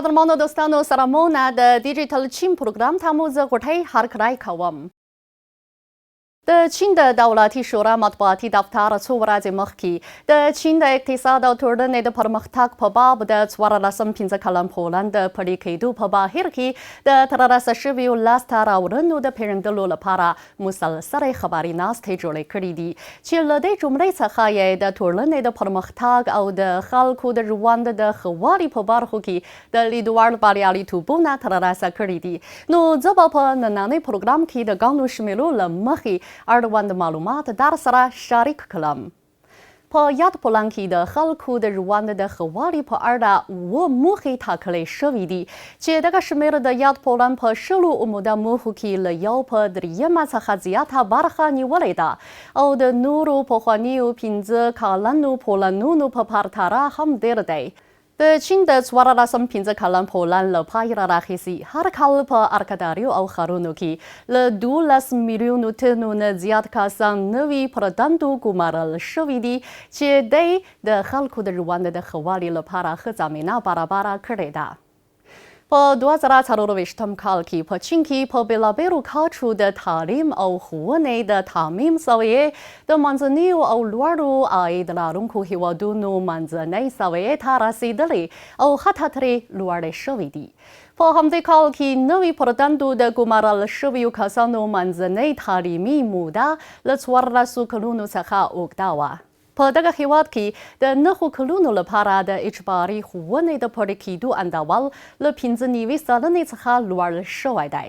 قدرمنو دوستانو سلامونه، د ډیجیټل چین پروګرام ته مو زه غوټۍ هرکلی کوم. د چین د دولتي شورا مطبوعاتي دفتر څو ورځې مخکې د چین د اقتصاد او ټولنې د پرمختګ په باب د 14 پنځه کلن پلان د پلي کېدو په بهیر کې د ترلاسه شویو لاسته راوړنو د پېژندلو لپاره مسلسلې خبري ناستې جوړې کړې دي، چې له دې جملې څخه یې د ټولنې د پرمختګ او د خلکو د ژوند د ښه والي په برخو کې د لید وړ بریالیتوبونه ترلاسه کړي دي. نو زه به په نننۍ پروګرام کې د ګڼو شمېرو له مخې اړوند معلومات در سره شریک کړم. په یاد پلان کې د خلکو د ژوند د ښه والي په اړه اووه موخې ټاکلې شوې دي، چې دغه شمېر د یاد پلان په 20 عمده موخو کې له یو په درېیمه څخه زیاته برخه نیولې ده او د نورو پخوانیو 5 کلنو پلانونو په پرتله هم ډېر دی. د چین د 14 پنځه کلن پلان له پای راهیسې هر کال په ارګداریو او ښارونو کې له 12 میلیونو تنو نه زیات کسان نوي پر دندو ګمارل شوي دي، چې دی د خلکو د ژوند د ښه والي لپاره ښه زمینه برابره کړې ده. په 2024 کال کې په چین کې په بېلابېلو کچو د تعلیم او ښوونې د تعمیم سویې د منځنیو او لوړو عاید لرونکو هیوادونو منځنۍ سویې ته رسېدلې او حتی ترې لوړې شوې دي. په همدې کال کې نوي پر دندو د ګمارل شویو کسانو منځنۍ تعلیمي موده له 14 کلونو څخه اوږده وه. په دغه هیواد کې د 9 کلونو لپاره د اجباري ښوونې د پلي کېدو اندول له 95% څخه لوړ شوی دی.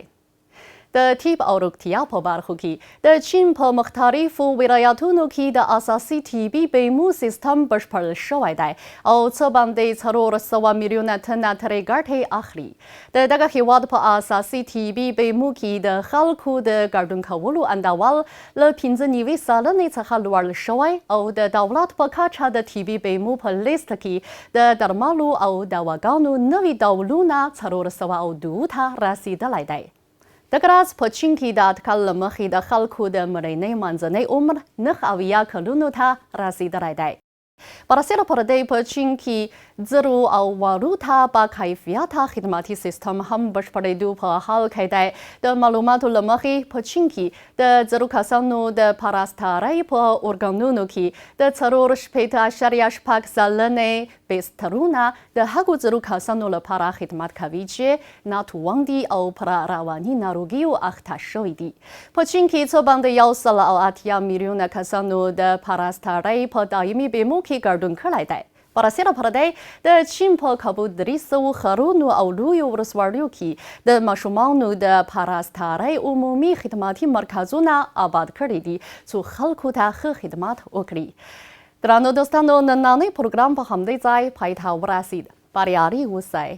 د طب او روغتیا په برخو کې د چین په مختلفو ولایتونو کې د اساسي طبي بیمو سیستم بشپړ شوی دی او څه باندې 400 میلیونه تنه ترې ګټې اخلي. د دغه هیواد په اساسي طبي بیمو کې د خلکو د ګډون کولو اندول له 95% څخه لوړ شوی او د دولت په کچه د طبي بیمو په لیست کې د درملو او دواګانو نوي ډولونه 402 ته رسېدلی دی. دغه راز په چین کې د اټکل له مخې د خلکو د مړینې منځنی عمر 79 کلونو ته رسېدلی دی. برسېره پر دې په چین کې زرو او وارو ته با کیفیته خدماتي سیستم هم بشپړېدو په حال کې دی. د معلوماتو له مخې په چین کې د زرو کسانو د پرستارۍ په ارګانونو کې د 64.6% بسترونه د هغو زرو کسانو لپاره خدمت کوي چې ناتوان دي او پر رواني ناروغیو اخته شوي دي. په چین کې څه باندې 180 میلیونه کسانو د پرستارۍ په دایمي بیمو کې ګډون کړی دی. برسېره پر دې د چین په کابو 300 ښارونو او لویو ولسوالیو کې د ماشومانو د پرستارۍ عمومي خدماتي مرکزونه آباد کړي دي، څو خلکو ته ښه خدمات وکړي. درنو دوستانو، نننی پروګرام په همدې ځای پای ته ورسید. بریالي اوسئ.